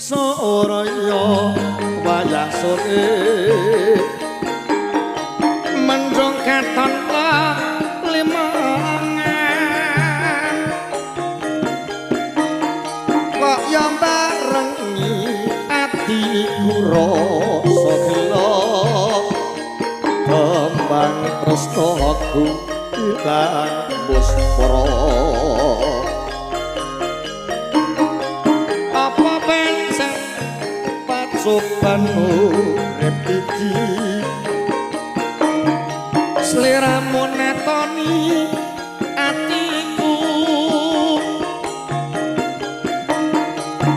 Soraya wayah sore mendung katon limangan kok ya barengi atiku rasa gelo kembang tresnaku ilang muspra. Apa pancen pacoban urip iki sliramu netoni atiku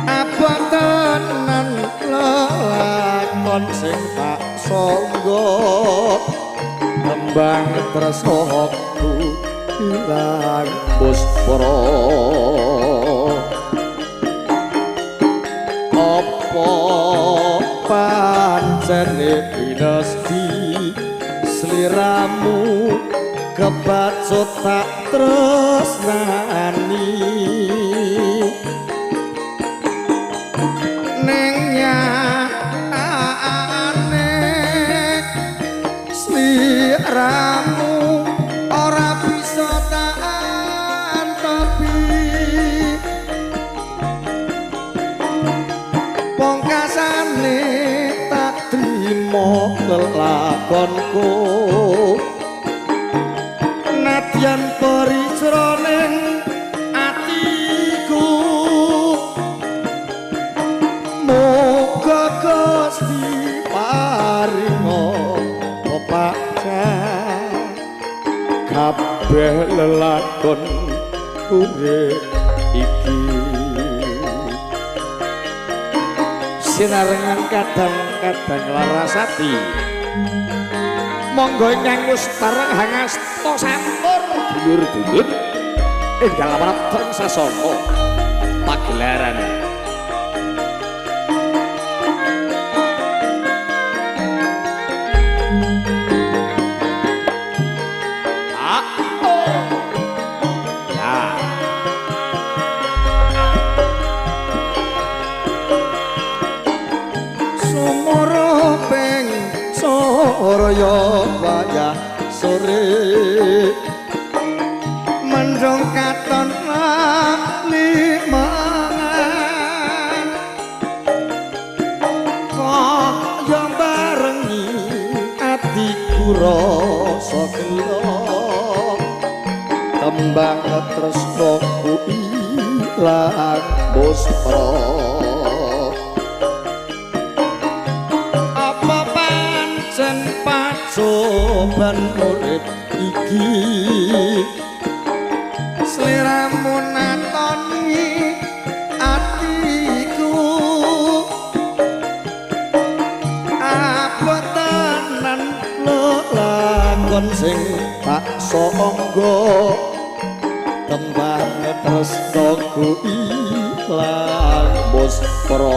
apa tenan lelakon sing tak sangga kembang tresnaku ilang muspra. Apa pancene pinesti sliramu kebacut tak tresnani ning nyatane sliramu ora bisa tak antepi pongkasane tak trimo lelakonku nadyan peri jroning atiku muga Gusti paringa pepacan kabeh lelakon urip iki. Sinarengan kadang-kadang larasati monggo ingkang wis bareng hangasta sampur dulur-dulur enggal wonten sasana pagelaran. Soraya wayah sore mendung katon limangan kaya barengi atiku rasa gelo kembang tresnaku ilang muspra. Pacoban urip iki sliramu natoni atiku apa tenan lelakon sing tak sangga kembang tresnaku ilang muspra.